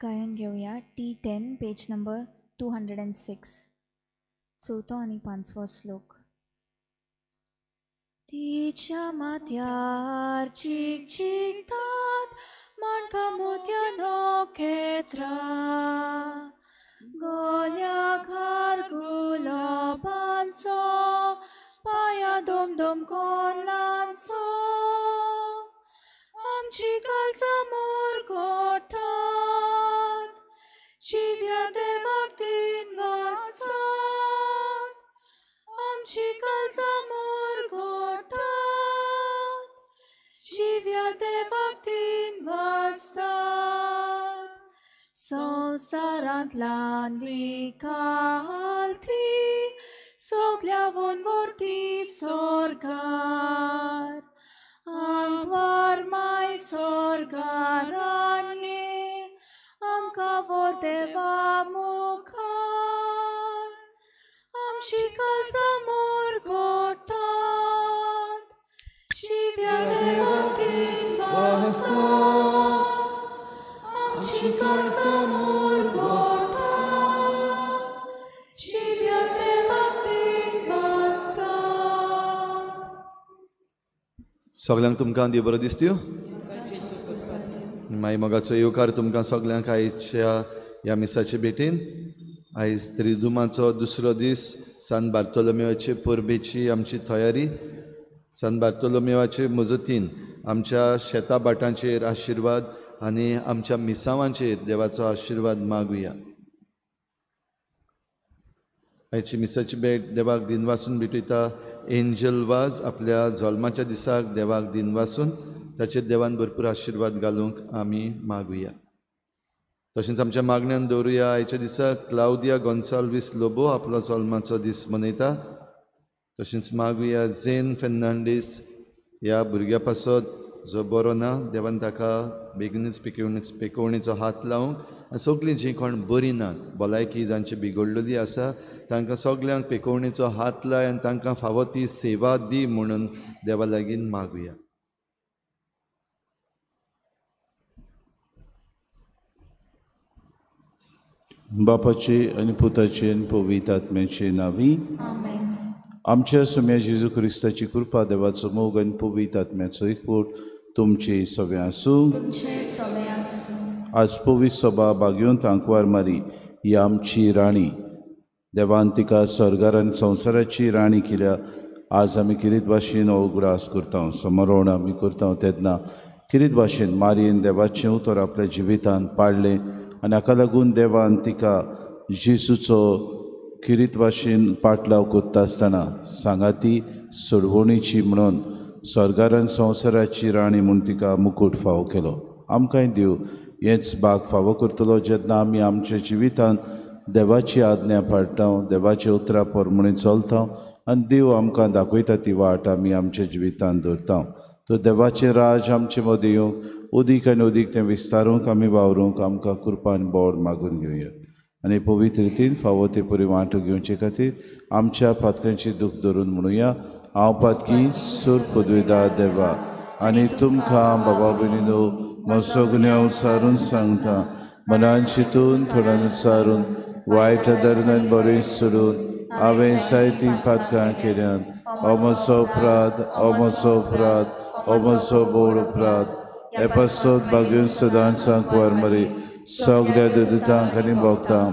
गायन घेवया T10 page number 206, चवथो आनी पांचवो श्लोक. तिच्या माथ्यार चिकचिकतात माणकां मोतयां नखेत्रां, गळ्याक हार गुलाबांचो, पांयां दोम कोल्लांचो. आमची कालचा मुरगोटात जिव्या देवाक दिन वाचतात, आमची कालचा मुरगोटात जिव्या देवाक दिन वाचतात. संवसारांतल्यान विकालती सगल्यावन वरती सोर्गार, आंकवार माय सोर्गारांनी आमकां व्हर देवा मुखार. आमची कालचा मुरगोटात जिव्या देवाक दिन वाचतात, आमची कालचा मुरगोटात जिव्या देवाक दिन वाचतात. सगल्यांक तुमकां देव बरो दिसत्यो. माई मोगाचो येवकार तुमकां सगल्यांक आयच्या ह्या मिसाचे भेटीन. आयज त्रिदुमाचो दुसरो दीस, सान बार्तोलोमेवाचे परबेची आमची तयारी. सान बार्तोलोमेवाचे मजतीन आमच्या शेता भाटांचेर आशिर्वाद आनी आमच्या मिसावांचेर देवाचो आशिर्वाद मागुया. आयची मिसाची भेट देवाक दिनवासून भेटयता. एंजल वाज आपल्या जल्माच्या दिसाक देवाक दिनवासून ताचेर देवान भरपूर आशिर्वाद घालूंक आमी मागुया. तशेंच आमच्या मागण्यान दवरुया आयच्या दिसा क्लावदिया गोन्साल्वीस लोबो आपलो जल्माचो दीस मनयता. तशेंच मागुया झेन फेर्नांडीस ह्या भुरग्या पासत जो बरो ना, देवान ताका बेगीनूच पेकोवणेचो हात लावंक आनी सगळीं जीं कोण बरीं नात, भलायकी जांची बिगडलेली आसा तांकां सगल्यांक पेकोवणेचो हात लाय आनी तांकां फावो ती सेवा दी म्हणून देवा लागीं मागुया. बापाचे आनी पुताचे आनी पवित्र आत्म्याचे नांवी आमेन. आमच्या सुम्या जेजू क्रिस्ताची कृपा, देवाचो मोग आनी पवित्र आत्म्याचो एकवट तुमचे सगळें आसूं. आज पवित्र सभा बागेवंत आंकवार मारी ही आमची राणी, देवान तिका स्वर्गार आनी संवसाराची राणी केल्या. आज आमी किरीत भाशेन हो उगडास करता, समरण आमी करता तेन्ना किरीत भाशेन मारयेन देवाचें उतर आपल्या जिवितान पाडलें आनी हाका लागून देवान तिका जेजूचो किरीत भाशेन पाटलाव करता आसतना सांगाती सोडवणीची म्हणून स्वर्गार आनी संवसाराची राणी म्हूण तिका मुकूट फावो केलो. आमकांय देव हेंच भाग फावो करतलो जेन्ना आमी आमच्या जिवितान देवाची आज्ञा पाळटा, देवाच्या उतरा प्रमाणे चलता आनी देव आमकां दाखयता ती वाट आमी आमच्या जिवितान दवरता. तर देवाचें राज आमचे मदीं येवंक अदीक आनी अदीक तें विस्तारूंक आमी वावरूंक आमकां कृपा आनी बोड मागून घेवया आनी पवित्र रितीन फावो ते परी वांटो घेवचे खातीर आमच्या पातकांची दूख धरून म्हणुया. हांव पातकी सूर पदवेदार देवा आनी तुमकां बाबा भयणीनो म्हजो गुन्यांव उच्चारून सांगता, मनान चिंतून थोड्यान उच्चारून वायट धरून आनी बरें सोडून हांवें जायतीं पातकां केल्यात. हो म्हजो अपराध, हो म्हजो अपराध, हो म्हजो भोव अपराध. हे पासत बागेवन सदांच आंकवार मरे सगळ्या दुदितांक आनी भोगतां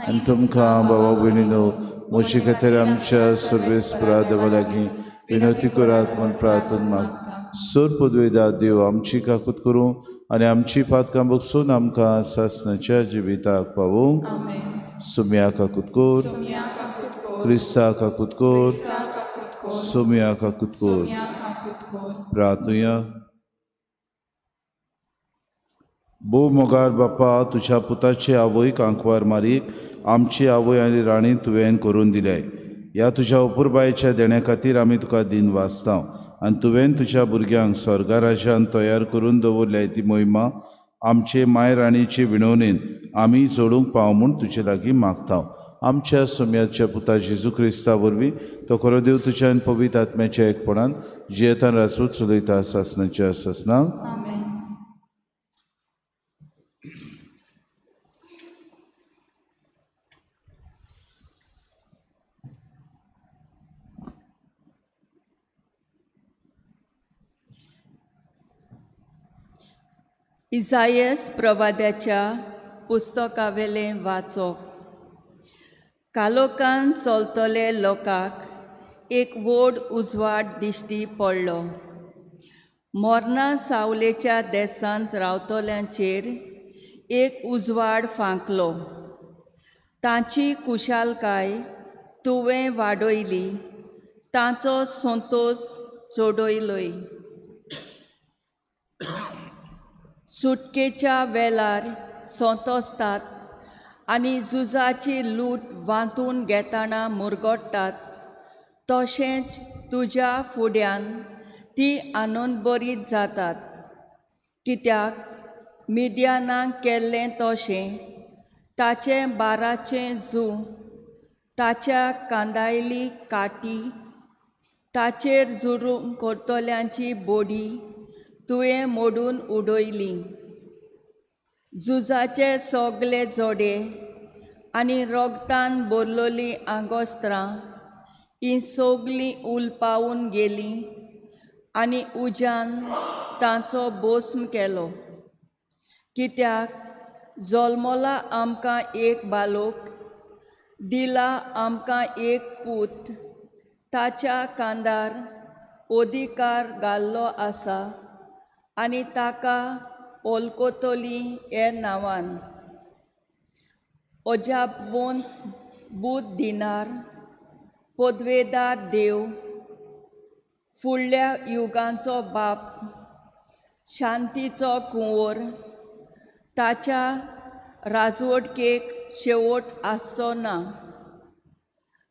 आनी तुमकां बाबा भयणीनो म्हजे खातीर आमच्या सर्वेस्परा देवा लागीं विनवती करात म्हूण प्रार्थना मागता. सोर पदवेदार देव आमची काकूत करूं आनी आमची पातकां बगसून आमकां सासणाच्या जिविताक पावूं. सुम्या काकूत कोर, क्रिस्ता काकूत कोर, सुम्या काकूत कोर. प्रार्थुया. भोव मोगार बापा, तुज्या पुताचे आवयक आंकवार मारीक आमची आवय आनी राणी तुवें करून दिल्याय. ह्या तुज्या अपुरबायेच्या देण्या खातीर आमी तुका दिन वाचता आनी तुवें तुज्या भुरग्यांक स्वर्गा राज्यान तयार करून दवरल्याय ती मोहिमा आमचे माय राणीचे विणवणेन आमी जोडूंक पाव म्हूण तुजे लागीं मागता. आमच्या सोम्याच्या पुता जेजू क्रिस्ता वरवीं तो खरो देव तुज्या आनी पवित्र आत्म्याच्या एकपणान जियेतान राजूच चलयता सासणाच्या सासणाक. इजायस प्रवाद्याच्या पुस्तकावेलें वाचप. कालोकान चलतले लोकांक एक व्हड उजवाड दिश्टी पडलो. मोरना सावलेच्या देसांत रावतल्यांचेर एक उजवाड फांकलो. तांची कुशालकाय तुवें वाडयली, तांचो संतोश चडयलोय. सुटकेच्या वेळार संतोसतात आनी झुजाची लूट वांटून घेतना मुरगट्टात, तशेंच तुज्या फुड्यान ती आनंदभरीत जातात. कित्याक मिद्यानाक केल्लें तशें ताचें बाराचें जू, ताच्या कांदायली काटी, ताचेर जुरूम करतल्यांची बोडी तुवें मोडून उडयली. झुजाचे सगळे जोडे आनी रोगतान भरलोलीं आंगोस्त्रां हीं सगळीं उलपावन गेलीं आनी उज्यान तांचो भस्म केलो. कित्याक जल्मला आमकां एक बालोक, दिला आमकां एक पूत, ताच्या कांदार अधिकार घाल्लो आसा आनी ताका ओलकोतली हे नांवान. अजापवंत बूद दिनार, पदवेदार देव, फुडल्या युगांचो बाप, शांतीचो कुंवर, ताच्या राजवटकेक शेवट आसचो ना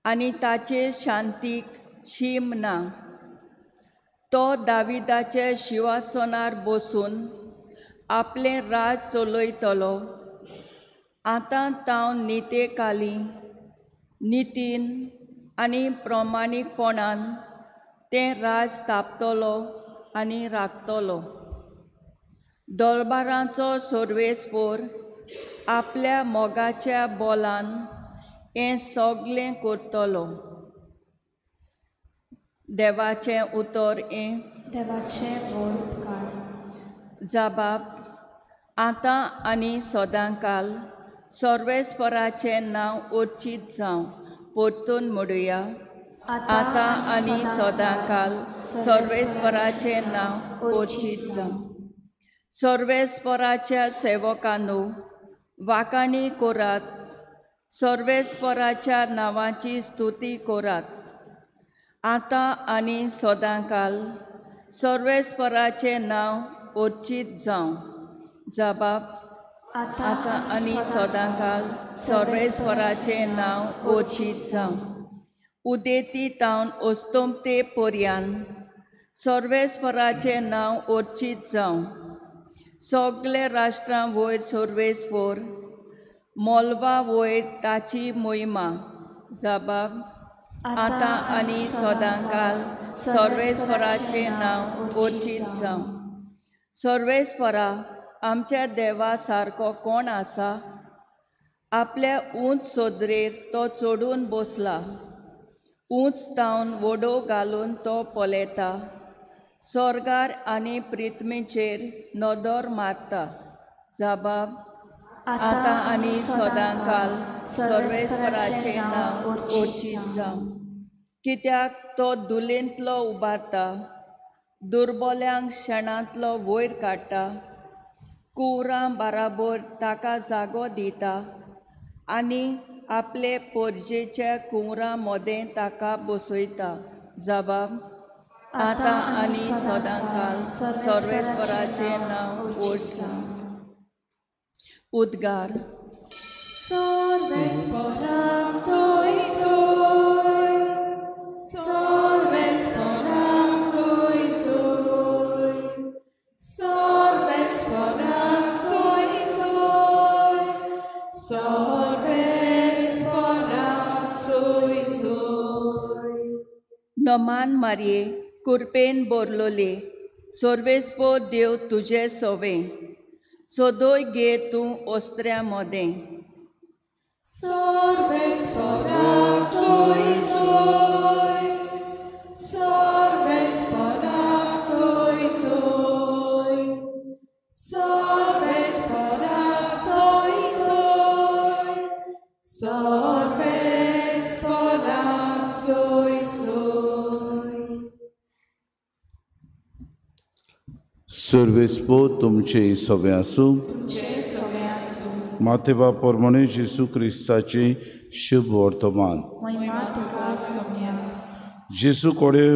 आनी ताचे शांतीक शीम ना. तो दाविदाचे शिंवासनार बसून आपलें राज चलयतलो. आतां तावन नितेकाली नितीन आनी प्रमाणीकपणान तें राज स्थापतलो आनी राखतलो. दरबाराचो सर्वेस्पोर आपल्या मोगाच्या बोलान हें सगळें करतलो. देवाचें उतर हें. देवाचें व्हड उपकार. जबाब आतां आनी सदांकाल सर्वेस्पराचें नांव अर्चीत जावं. परतून म्हणुया, आतां आनी सदांकाल सर्वेस्पराचें नांव अर्चीत जावं. सर्वेस्पराच्या सेवकांनो वाखाणी करात, सर्वेस्पराच्या नांवाची स्तुती करात. आतां आनी सदांकाल सर्वेस्पराचें नांव अर्चीत जावं. जबाब आतां आनी सदांकाल सर्वेस्पराचें नांव अर्चीत जावं. उदेती तावन अस्तंते पर्यान सर्वेस्पराचें नांव अर्चीत जावं. सगळे राष्ट्रां वयर सर्वेस्पर, मोलवा वयर ताची मोहिमा. जबाब आतां आनी सदांकाल सर्वेस्पराचें नांव अर्चीत जावं. सर्वेस्परा आमच्या देवा सारको कोण आसा? आपल्या उंच सोदरेर तो चडून बसला, उंच तावन वडो घालून तो पळयता, स्वर्गार आनी पृथ्वीचेर नदर मारता. जबाब आतां आनी सदांकाल सर्वेस्पराचें नांव अर्चीत जावं. कित्याक तो दुलेंतलो उबारता, दुर्बल्यांक शेणांतलो वयर काडटा, कुंवरां बाराबर ताका जागो दिता आनी आपले पोरजेच्या कुंवरां मदें ताका बसयता. जबाब आतां आनी सदांकाल सर्वेस्पराचें नांव अर्चीत जावं. उद्गार. सर्वेस्पराक सोय सोय, सर्वेस्पराक सोय सोय, सर्वेस्पराक सोय सोय, सर्वेस्पराक सोय सोय. नमान मारये कुरपेन बोरलोले, सर्वेस्पोर देव तुजे सोवे, सदोय गे तूं ओस्त्र्या मोदें. सर्वेस्पराक सोय सोय, सर्वेस्पराक सोय सोय, सर्वेस्पराक सोर्वेस्पोराक सोय सोय. सर्वेस्पो तुमचे सगळे आसूं. माते बाप प्रमाणे जेजू क्रिस्ताचें शुभ वर्तमान. जेजू कडेन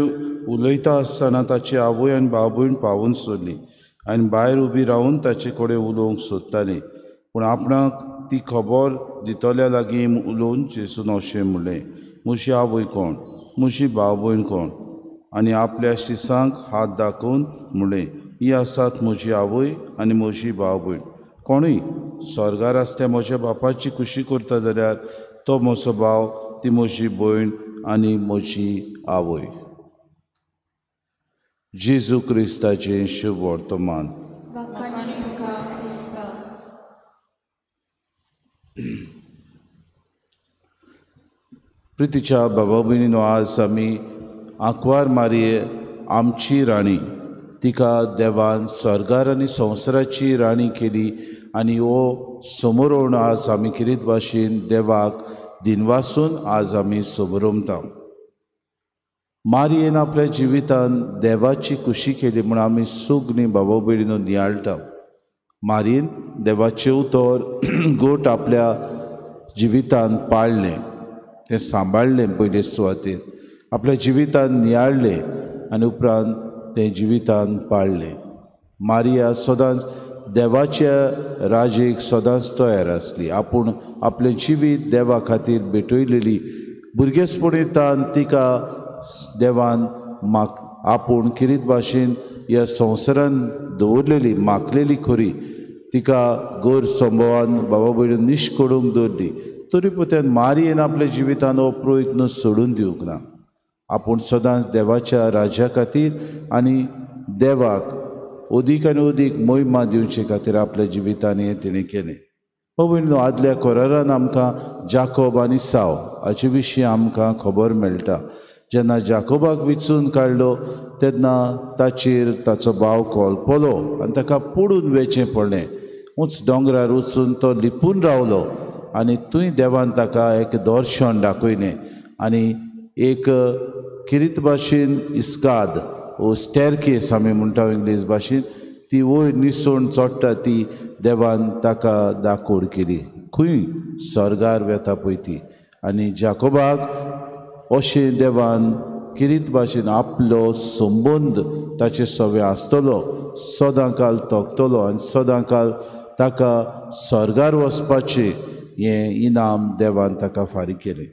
उलयता आसतना ताची आवय आनी बाबून पावून सोडली आनी भायर उबी रावन ताचे कडेन उलोवंक सोदताली. पूण आपणाक ती खबर दितल्या लागीं उलोवन जेजून अशें म्हणलें, म्हजी आवय कोण, म्हजी भाव भयण कोण? आनी आपल्या शिसांक हात दाखोवन म्हणलें, ही आसात म्हजी आवय आनी म्हजी भाव भयण. कोणूय स्वर्गार आसल्या म्हज्या बापाची खुशी करता जाल्यार तो म्हजो भाव, ती म्हजी भयण आनी म्हजी आवय. जेजू क्रिस्ताचें शुभ वर्तमान. प्रितीच्या बाबा भयणीनो, आज आमी आंकवार मारये आमची राणी, तिका देवान स्वर्गार आनी संवसाराची राणी केली आनी हो समरोण आज आमी किरीत भाशेन देवाक दिनवासून आज आमी समरोमता. मारयेन आपल्या जिवितान देवाची खुशी केली म्हूण आमी सगळीं बाबा भयणीनो नियाळटा. मारयेन देवाचें उतर गोट आपल्या जिवितान पाळ्ळें, तें सांबाळ्ळें, पयले सुवातेर आपल्या जिवितान नियाळ्ळें आनी उपरांत तें जिवितान पाळ्ळें. मारिया सदांच देवाच्या राजेक सदांच तयार आसली. आपूण आपलें जिवीत देवा खातीर भेटयलेली. भुरगेसपणींतान तिका देवान आपूण किरीत भाशेन ह्या संवसारान दवरलेली, मागलेली खरी. तिका गोर संभवान बाबा भयणीन निश्कोडूंक दवरली, तरी पुत्यान मारयेन आपल्या जिवितान हो प्रयत्न सोडून दिवंक ना. आपूण सदांच देवाच्या राज्या खातीर आनी देवाक अदीक आनी अदीक मोहिमा दिवचे खातीर आपल्या जिवितान हें तिणें केलें. भयणीनो, आदल्या कोरारान आमकां जाकोब आनी साव हाचे विशीं आमकां खबर मेळटा. जेन्ना जाकोबाक विचून काडलो तेन्ना ताचेर ताचो भाव कोलपलो आनी ताका पडून वेचें पडलें. उंच दोंगरार वचून तो लिपून रावलो आनी थंय देवान ताका एक दर्शन दाखयलें आनी एक किरीत भाशेन इस्काद वो स्टॅरकेस आमी म्हणटा इंग्लीश भाशेन, ती वयर निसण चडटा ती देवान ताका दाखोवड केली. खंय स्वर्गार वेता पळय ती. आनी जाकोबाक अशें देवान किरीत भाशेन आपलो संबंद ताचे सवे आसतलो, सदां काल तोखतलो आनी सदां काल ताका स्वर्गार वचपाचें हें इनाम देवान ताका फारीक केलें.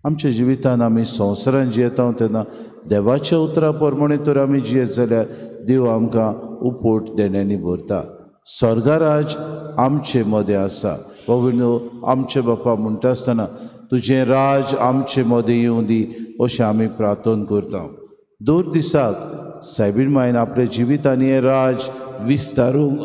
आमच्या जिवितान आमी संवसारान जियेता तेन्ना देवाच्या उतरा प्रमाणे तर आमी जियेत जाल्यार देव आमकां उपोट देण्यांनी भरता. स्वर्गराज आमचे मदें आसा. बाबा आमचे बापा म्हणटा आसतना तुजें राज आमचे मदें येवं दी अशें आमी प्रार्थना करता. दर दिसाक सायबीण मायन आपल्या जिवितान हें राज विस्तारूंक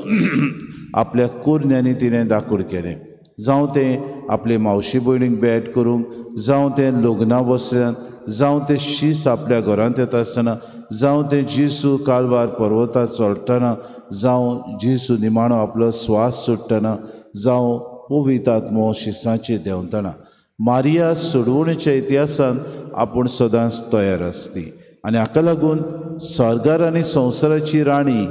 आपल्या कोरण्यांनी तिणें दाखोड केलें. जावं तें आपले मावशी भयणीक भेट करूंक, जावं तें लग्ना वसल्यान, जावं तें शीस आपल्या घरांत येता आसतना, जावं तें जेजू कालवार पर्वतार चडटना, जावं जेजू निमाणो आपलो स्वास सोडटना, जावं पवित्र आत्मो शिसांचेर देंवतना, मारिया सोडवणेच्या इतिहासान आपूण सदांच तयार आसली आनी हाका लागून स्वर्गार आनी संवसाराची राणी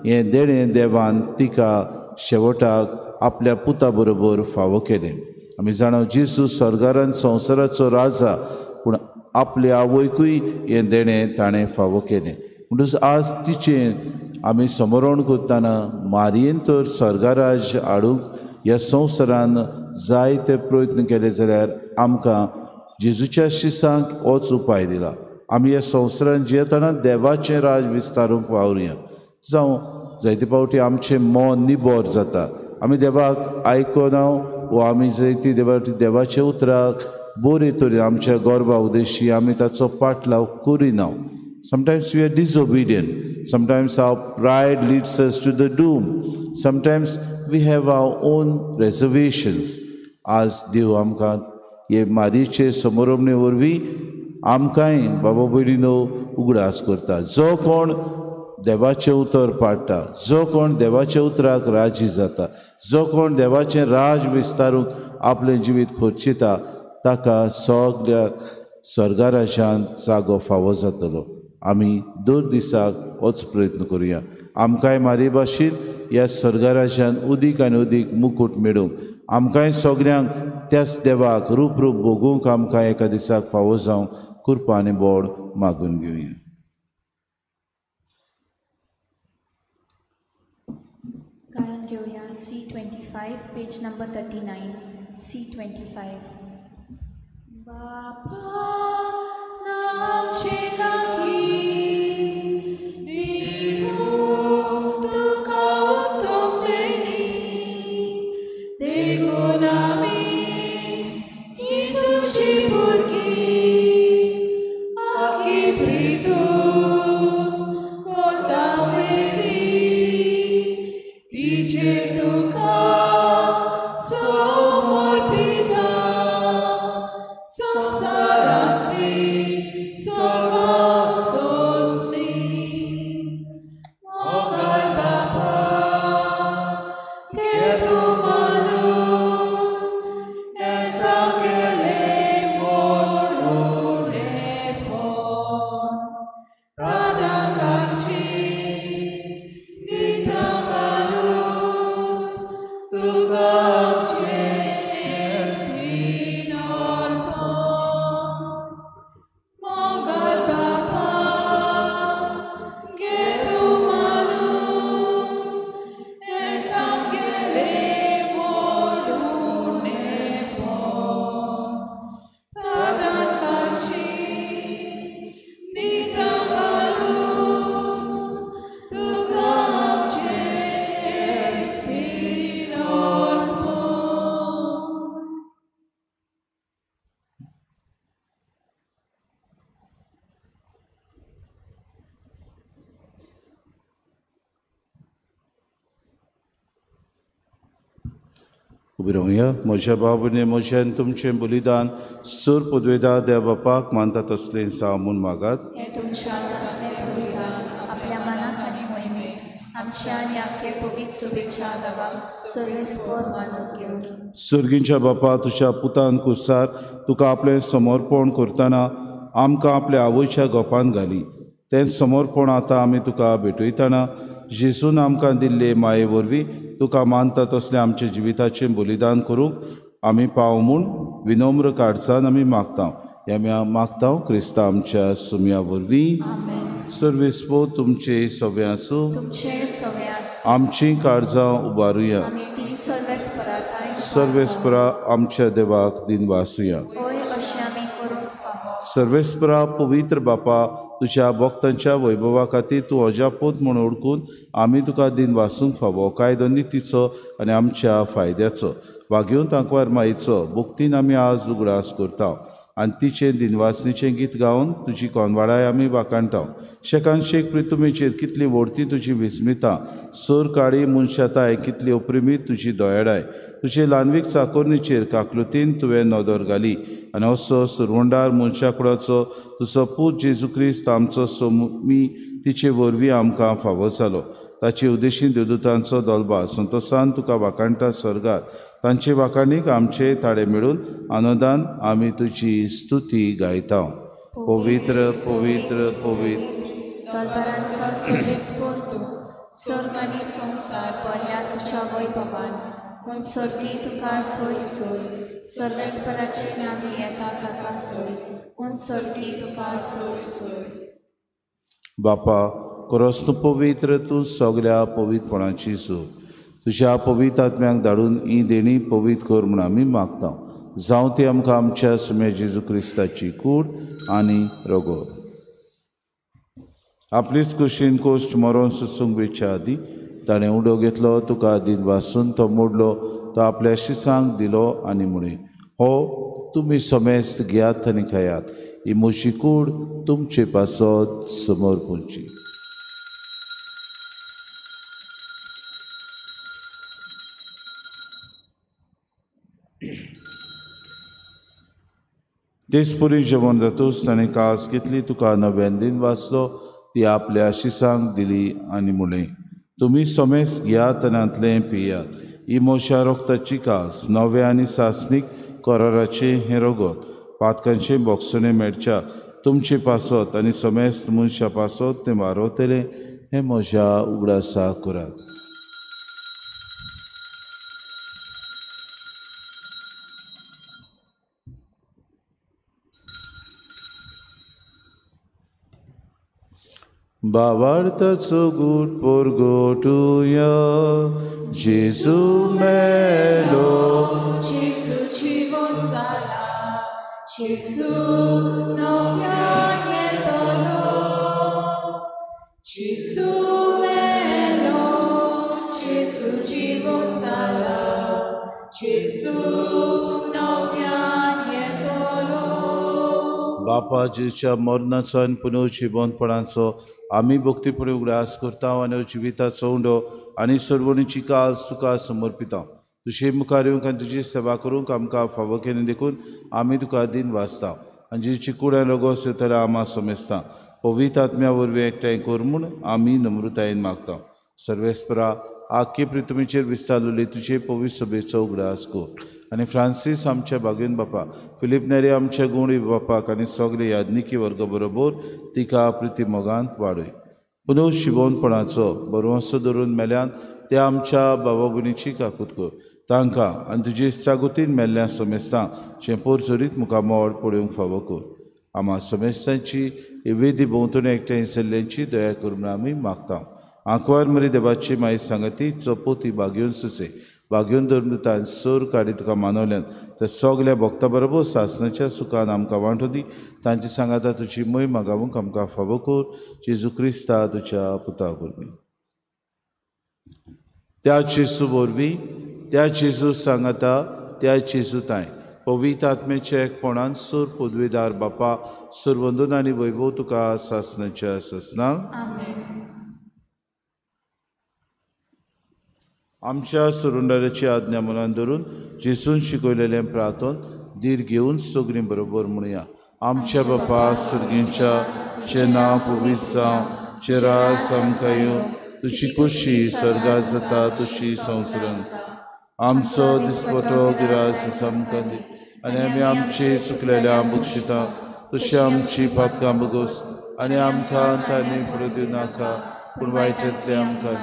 हें देणें देवान तिका शेवटाक आपल्या पुता बरोबर फावो केलें. आमी जाणा जेजू स्वर्गार संवसाराचो राजा, पूण आपले आवयकूय हें देणें ताणें फावो केलें. म्हणटकच आज तिचें आमी समरण करतना मारयेन तर स्वर्गराज हाडूंक ह्या संवसारान जायते प्रयत्न केले जाल्यार आमकां जेजूच्या शिसांक होच उपाय दिला. आमी ह्या संवसारान जियेतना देवाचें राज विस्तारूंक वावरुया. जावं जायते फावटी आमचें मन निबर जाता, आमी देवाक आयकना वो आमी जायती देवाच्या उतराक बरे तरेन आमच्या गर्भा उद्देशी आमी ताचो पाटलाव करिना. Sometimes we are disobedient, sometimes our pride leads us to the doom, sometimes we have our own reservations. आज देव आमकां हे मारयेचे समरोमणे वरवीं आमकांय बाबा भयणीनो उगडास करता. जो कोण देवाचें उतर पाळटा, जो कोण देवाच्या उतराक राजी जाता, जो कोण देवाचें राज विस्तारूंक आपलें जिवीत खर्चिता ताका सगल्या स्वर्गाराज्यांत जागो फावो जातलो। आमी दर दिसाक होच प्रयत्न करुया। आमकांय मारी भाशेन ह्या स्वर्गाराज्यान उदीक आनी उदीक मुकूट मेळूंक, आमकांय सगल्यांक त्याच देवाक रूप रूप भोगूंक आमकां एका दिसाक फावो जावंक कृपा आनी बोड मागून घेवया। गायन घेवया C25 page number 39 C25। बापा नामचे लागीं दिवूं तुका उत्तम देणी, देखून आमी ही तुजी भुरगीं आखी प्रितून कोता मेली तिचेर तुका समर्पिता संवसारांतली सगळ्यां सोंसणी। मोगाळ बापा घे तूं मानून हें सामकेलें व्हड उणेपण, प्राधानकाशी दिता घालून तुका आमचें अर्पण। मोगाळ बापा घे तूं मानून हें सामकेलें व्हड उणेपण, प्राधानकाशी दिता घालून तुका आमचें अर्पण। उबी रावया। म्हज्या बाबूने म्हज्यान तुमचें बलिदान सूर पदवेदा देव बापाक मानता तसलें जावं म्हूण मागात। हें तुमच्या हातांतलें बलिदान आपल्या मनाक आनी मोहिमेक आमच्या आनी आख्खे पवित्र शुभेच्छा देवाक सर्वेस्पर मानून घेवं। सर्गींच्या बापा, तुज्या पुतान कुसार तुका आपलें समर्पण करतना आमकां आपल्या आवयच्या गोपान घाली, तें समर्पण आतां आमी तुका भेटयतना जेजून आमकां दिल्ले माये वरवीं तुका मानता तसलें आमच्या जिविताचें बलिदान करूंक आमी पाव म्हूण विनम्र काळजान आमी मागता। हें आमी मागता क्रिस्ता आमच्या सुम्या वरवीं। सर्वेस्पर तुमचे सगळे आसूं, तुमचे सगळे आसूं। आमचीं काळजां उबारुया, आमी ती सर्वेस्परा सर्वेस्परा आमच्या देवाक दिनवासुया। होय अशें आमी करूंक फावो। सर्वेस्परा पवित्र बापा, तुज्या भक्तांच्या वैभवा खातीर तूं अजापूत म्हूण ओळखून आमी तुका दिनवासूंक फावो। कायदो नितीचो आनी आमच्या फायद्याचो वागेवन तांकवार मायेचो भक्तीन आमी आज उगडास करता आनी तिचें दिनवासणीचें गीत गावन तुजी कोनवाडाय आमी वाखाणटा। शेकान शेक प्रितुमेचेर कितली व्हडती तुजी विस्मिता, सोर काळी मनशाताय कितली अप्रिमीत तुजी दयाळाय, तुजे ल्हानवीक चाकोरणीचेर काकलुतीन तुवें नदर घाली आनी असो सुरवंडार मनशाकुडाचो तुजो पूत जेजू क्रिस्त आमचो सोमी तिचे वरवीं आमकां फावो जालो। ताचे उद्देशीन देवदूतांचो दोलबा संतोसान तुका वाखाणटा स्वर्गार, तांचे वाखाणीक आमचे ताळे मेळून आनंदान आमी तुजी स्तुती गायता। पवित्र पवित्र पवित्र दरबारांचो सर्वेस्पर तूं, स्वर्ग आनी संवसार भरल्या तुज्या वैभवान, म्हूण सर्गी तुका सोय सोय, सर्वेस्पराचे नांवी येता ताका सोय, म्हूण सर्गी तुका सोय सोय। बापा खरोच तूं पवित्र, तूं सगल्या पवित्रपणाची सो, तुज्या पवित्र आत्म्याक धाडून ही देणी पवित्र कर म्हूण आमी मागता। जावं ती आमकां आमच्या सुम्या जेजू क्रिस्ताची कूड आनी रगत। आपलीच कुशीन कोश्ट मरोन सुसूंक वेच्या आदीं ताणें उडो घेतलो, तुका दिनवासून तो मोडलो, तो आपल्या शिसांक दिलो आनी म्हळें, हो तुमी समेस्त घेयात आनी खायात, ही म्हजी कूड तुमचे पासत समर्पणची। तेच पुरी जेवण जातूच ताणें कास घेतली, तुका नव्यान दिन वाचलो, ती आपल्या शिसांक दिली आनी म्हणलें, तुमी समेस घेयात आनी हांतलें पियात. ही म्हज्या रोगताची कास नव्या आनी सासणीक कराराचें हें रगत पातकांचें बोगसणें मेळच्या तुमचे पासत आनी समेस्त मनशां पासत तें वारवतलें. हें म्हज्या उगडासा करात. बावार्थाचो गूट परगटुया. जेजू मेलो, जेजू जिवन जाला, जेजू नव्यान येतलो. जेजू मेलो, जेजू जिवन जाला, जेजू नव्यान येतलो. बापा, जेजूच्या मरणाचो आनी पुनर्जिवंतपणाचो आमी भक्तीपणी उगडास करता आनी जिविताचो उंडो आनी सर्वणीची काज तुका समर्पिता. तुजे मुखार येवंक आनी तुजी सेवा करूंक आमकां फावो केली देखून आमी तुका दिन वाचता आनी जेजूची कूड आनी रगत येतल्या आमा समेस्ता पवित्र आत्म्या वरवीं एकठांय कर म्हूण आमी नम्रतायेन मागता. सर्वेस्परा, आख्खे पृथ्वीचेर विस्तारलेली तुजे पवित्र सभेचो उगडास कर आनी फ्रांसीस आमच्या बागेन बापा, फिलीप नेरी आमच्या गुणी बापाक आनी सगळे याज्ञिकी वर्ग बरोबर तिका प्रिती मोगांत वाडय. पुनः शिवोनपणाचो बरवंसो धरून मेल्यान त्या आमच्या बाबा भयणीची काकूत कर. तांकां आनी तुजे सागोतीन मेल्ल्या समेस्तां चेंपोर चरीत मुखामळ पळोवंक फावो कर. आमा समेस्तांची वेदी भोंवतणी एकठांय जाल्ल्यांची दया कर म्हूण आमी मागता. आंकवार मरी देवाची माई सांगती चपोती बागेवन सुसे बागेवन धर्मदूतान सोर काडी तुका मानवल्यान त्या सगल्या भक्ता बरोबर सासणाच्या सुखान आमकां वांटो दी. तांचे सांगाता तुजी मोय मागावंक आमकां फावो कर. जेजू क्रिस्ता तुज्या पुता वरवीं. त्या जेजू वरवीं, त्या जेजू सांगाता, त्या जेजू तांय पवित्र आत्म्याच्या एकपणान सूर पदवीदार बापा सुरवंदन आनी वैभव तुका सासणाच्या सासणाक. आमच्या सुरुंडाराची आज्ञा मनान धरून जेजून शिकयलेलें प्रार्थन धीर घेवन सगळीं बरोबर म्हणया. आमच्या बापा सर्गींच्या, तुजें नांव पवित्र जावं, तुजें राज आमकां येवं, तुजी खोशी सर्गात जाता तशी संवसारांत. आमचो दिसपटो गिरास आमकां दी आनी आमी आमचे चुकलेल्या बक्षिता तशी आमची पातकां बगोस आनी आमकां तांणी पडूं दिवं नाका, पूण वायटांतले आमकां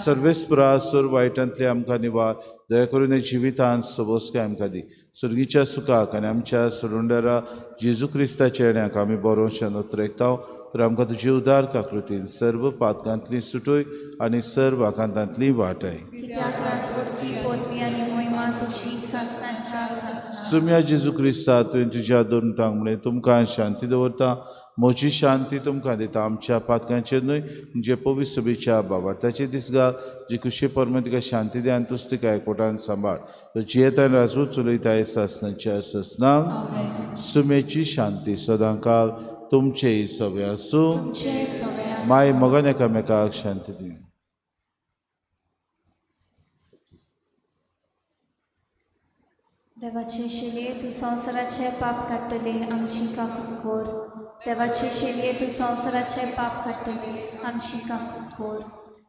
सर्वेस्परा सोर वायटांतले आमकां निवार. दया करून हे जिवितांत सबोसकाय आमकां दी. सर्गीच्या सुखाक आनी आमच्या सरुंडरा जेजू क्रिस्ताच्या येण्याक आमी बरोवशान उतरेकता. तर आमकां तुजी उदार काकृतीन सर्व पातकांतली सुटय आनी सर्व आकांतांतली वाटाय. सुम्या जेजू क्रिस्ता, तुवें तुज्या दोन तांक म्हणलें, तुमकां शांती दवरता, म्हजी शांती तुमकां दिता. आमच्या पातकांचेर न्हय म्हणजे पवित्र सभेच्या बाबार्थाचे दीस घाल, जी खुशी परम तिका शांती दी आनी तूच तिका एकवटान सांबाळ. जियेतान राजू चलयताय सासणाच्या सासणाक. सुमेची शांती सदांकाल तुमचेय सगळे आसूं. माय मगन एकामेकाक शांती दी. देवाचे शिलये तूं संवसाराचें पाप काडटले, आमची काकूत कर. देवाचे शिलये तूं संवसाराचें पाप काडटले, आमची काकूत कर.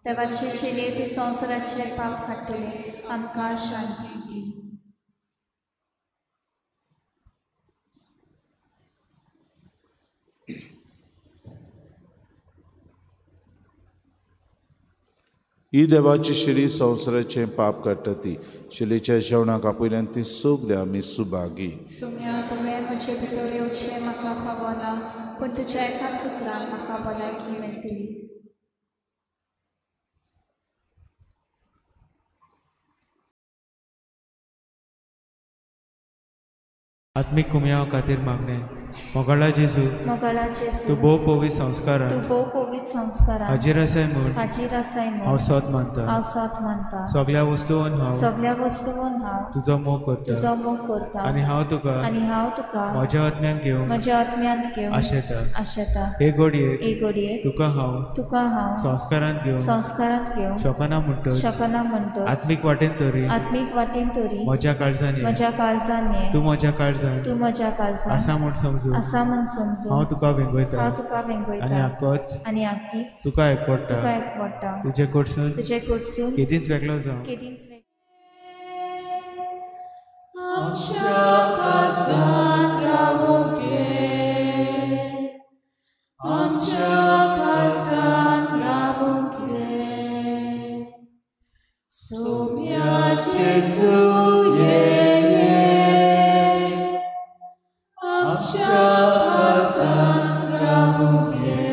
देवाचे शिलये तूं संवसाराचें पाप काडटले, आमकां शांती दी. ही देवाची शिली संवसाराचें पाप काडटा ती शिलीच्या जेवणाक आपयल्यान ती सगळी आमी सुभागी. सुम्या, तुवें म्हजे भितर येवचें म्हाका फावना, पूण तुज्या एकाच उतरान म्हाका भलायकी मेळटली. आत्मीक कुमयाव खातीर मागणें. मोगाळा जेजू, मोगाळा जेजू, तूं भोव पवित्र संस्कारान, तूं भोव पवित्र संस्कारान हाजीर आसाय म्हूण, हाजीर आसाय म्हूण हांव सोद मानता, हांव सोद मानता. सगळ्या वस्तून हांव, सगळ्या वस्तून हांव तुजो मोग करता, तुजो मोग करता. आनी हांव तुका, आनी हांव तुका म्हज्या आत्म्यान घेवन, म्हज्या आत्म्यांत घेवन आशेता, आशेता. हे घडयेक, हे घडयेक तुका हांव, तुका हांव संस्कारांत घेवन, संस्कारांत घेवन शकना म्हणटच, शकना म्हणटच आत्मीक वाटेन तरी, आत्मीक वाटेन तरी म्हज्या काळजान ये, म्हज्या काळजान ये, तूं म्हज्या काळजान, तूं म्हज्या काळजान आसा म्हूण समजून, समजून आसा म्हूण समजून हांव तुका वेंगयता हांव तुका वेंगयता आनी आकोच आनी आकीच तुका एकवडटा तुका एकवडटा तुजे कडसून तुजे कडसून केदींच वेगळो जावं केदींच वेगळो. आमच्या काळजांत रावूंक ये, आमच्या काळजांत रावूंक ये, सोम्या जेजू ये ये, आमच्या काळजांत रावूंक ये,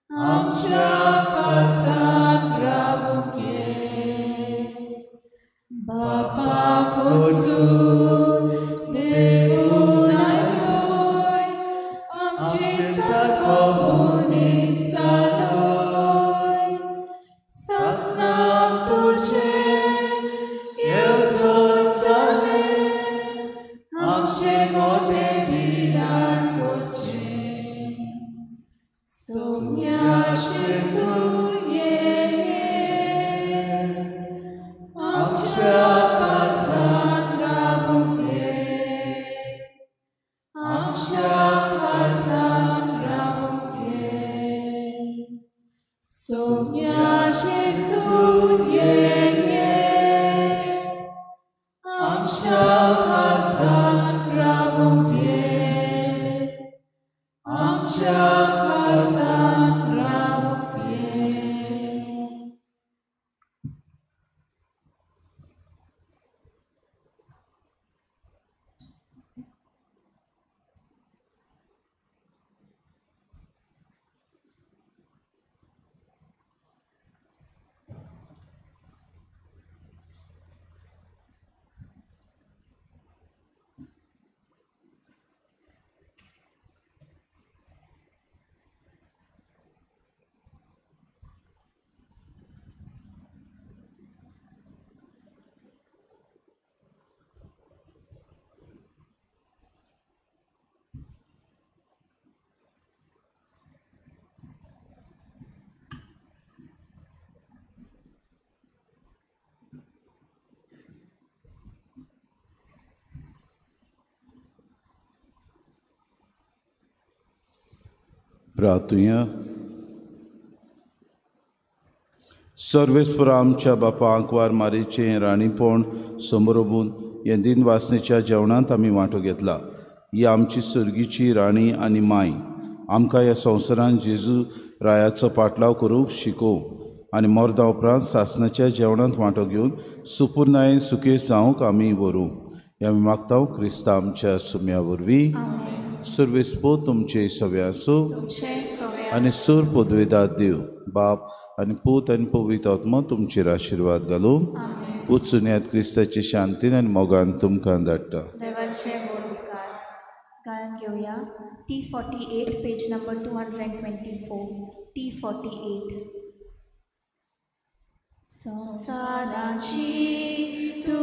आमच्या काळजांत रावूंक ये. बापा कोसून देवून आयलोय, आमचे सारको मनीस जालोय, सासणाक तुजें येवजण जालें, आमचे मोदें मिलान करचें. सोम्या जेजू ये ये, आमच्या काळजांत रावूंक ये, आमच्या काळजांत रावूंक ये, सोम्या जेजू ये ये, आमच्या काळजांत रावूंक ये, आमच्या काळजांत रावूंक ये. प्रार्थुया. सर्वेस्पर आमच्या बापा आंकवार मारीचें राणीपण समरोबून हे दिन वासनेच्या जेवणांत आमी वांटो घेतला. ही आमची सर्गीची राणी आनी माय आमकां ह्या संवसारांत जेजू रायाचो पाटलाव करूंक शिकोवं आनी मर्दा उपरांत सासणाच्या जेवणांत वांटो घेवन सुपुर्णायेन सुखे जावंक आमी व्हरूं. हे आमी मागता क्रिस्ता आमच्या सुम्या वरवीं. सर्वेस्पर तुमचे सवे आसूं आनी सूर पदवेदार देव बाप आनी पूत आनी पवित्र आत्मो तुमचेर आशिर्वाद घालून उच्चुन्यात क्रिस्ताचे शांतीन आनी मोगान तुमकां धाडटा. गायन घेवया T48 page number 224 T48. संवसाराची तूं